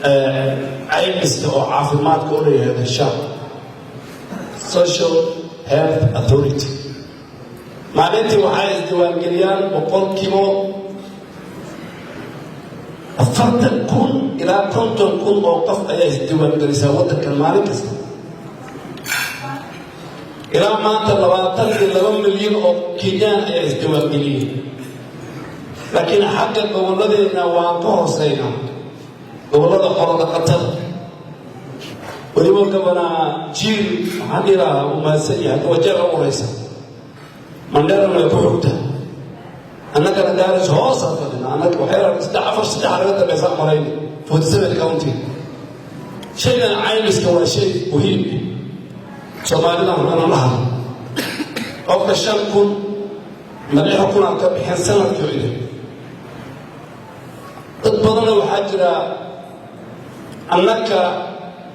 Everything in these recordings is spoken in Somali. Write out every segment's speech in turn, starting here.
Caymiska oo caafimaadka oo la yihahdo SHA, Social Health Authority, maalintii waxay isdiiwaangeliyaan 40,000 ilaa 50,000 oo qof ayaa isdiiwaangelisaa waddankan maalin kasta. Ilaa maanta 22 milyan oo Kenyaan ayaa isdiiwaangeliyey, laakiin xagga gobolladeenna waan ka hooseynaa. Gobollada xoolo dhaqatada weliba governor Jiir waxaan dhihi lahaa uu mahadsan yahay. Hadda Wajeer u horeysa, Mandheerana way ku xogtaa, annagana Gaaris hoosaan fadhina. Annaga waxay saddex, afar, saddex laga dambeysa marayna 47 county. Shaygan caymiska waa shay muhiim. Soomaalida horena la hadlo, qofka 5,000 ma 6,000 aad ka bixin sanadkii idin. Dad badanna waxaa jira annaka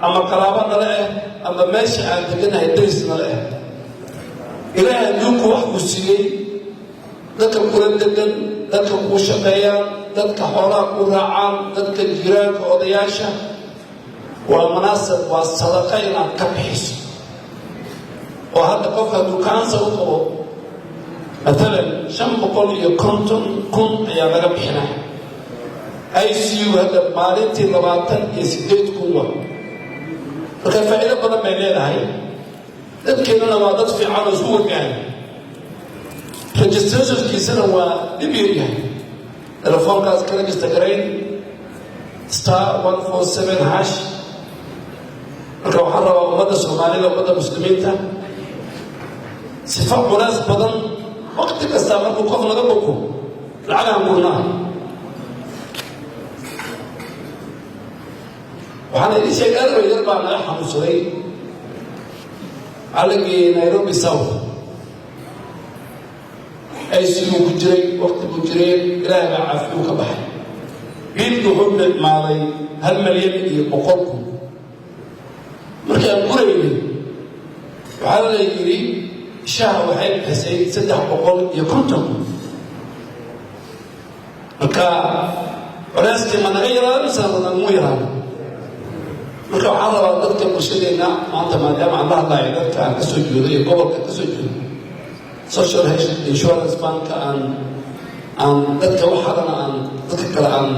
ama qaraabo nale ah ama meesha aan deganahay daris nale ah. Ilaahay adduunku wax ku siiyey, dadka kula degan, dadka kuu shaqeeyaan, dadka xoolaha ku raacaan, dadka jiraanka, odayaasha, waa munaasab, waa sadaqa inaad ka bixiso. Oo hadda qofka hadduu cancer u qabo matalan, 550,000 ayaa laga bixinaya. ICU hadda maalintii 28,000 wa. Marka faa'iido badan bay leedahay. Dadkeennana waa dad fiican oo isku wargaaya. Registrationkiisana waa dhib yar yahay. Telefoonkaas ka register garayn, *147#. Marka waxaan rabaa ummadda Soomaalida, ummadda Muslimiinta, sifa culays badan waqti kasta markuu qof naga boko lacagahan gurnaa. Waxaan idin sheegay, arday yar baa naga xanuunsaday. Waxaa la geeyey Nairobi South, ICU ku jiray, waqti buu jiray. Ilaahay baa caafiyuu, ka baxay. Biilku wuxuu dhimaaday 1,100,000. Markii aan guraynay, waxaa la yidhi SHA waxay bixisay 350,000. Marka culeyskii ma naga yaraado mise nagmu yaraado? Marka waxaan rabaa dadka bulshadeenna maanta, maadaama aan la hadlayo dadka aan ka soo jeedo iyo gobolka ka soo jeedo, Social Health Insurance Fundka aan dadka waxadana aan dadka kale aan